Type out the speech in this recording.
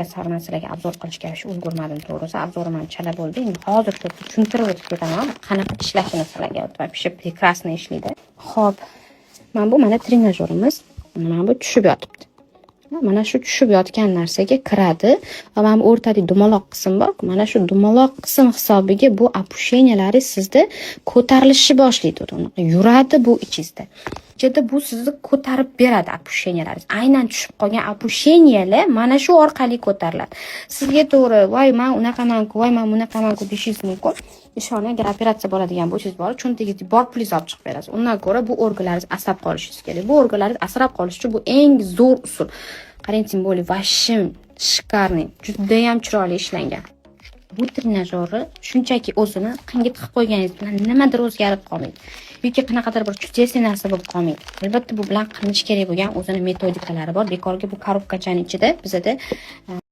Sal man sizlarga обзор qilishga shu ulgurmadim, to'g'risi. Обзор im ham chala bo'ldi. Endi hozir tushuntirib o'tib ketaman qanaqa ishlashini sizlarga. Вообще прекрасно ishlaydi. Ho'p, mana bu, mana trenajyorimiz, mana bu tushib yotibdi. Mana shu tushib yotgan narsaga kiradi va mana bu o'rtadagi dumaloq qism bor, mana shu dumaloq qism hisobiga bu опущения lari sizda ko'tarilishni boshlaydi, yuradi bu ichingizda. Ichida bu sizni ko'tarib beradi опущения laringiz. Aynan tushib qolgan опущения lar mana shu orqali ko'tariladi. Sizga to'g'ri, "Voy, man unaqamanku, voy, man bunaqamanku", deyishingiz mumkin. Ishoning, agar operatsiya bo'ladigan bo'lsangiz, borib cho'ntagingizga bor pulingizni olib chiqib berasiz. Undan ko'ra bu organlaringizni asrab qolishingiz kerak. Bu organlaringizni asrab qolish uchun bu eng zo'r usul. Qarang, тем более вообще шикарный, judayam chiroyli ishlangan. Bu trenajyorni shunchaki o'zini qinga tiqib qo'yganingiz bilan nimadir o'zgarib qolmaydi yoki qanaqadir bir чудесный narsa bo'lib qolmaydi. Albatta, bu bilan qilinishi kerak bo'lgan o'zini metodikalari bor. Bekorga bu коробка chani ichida bizada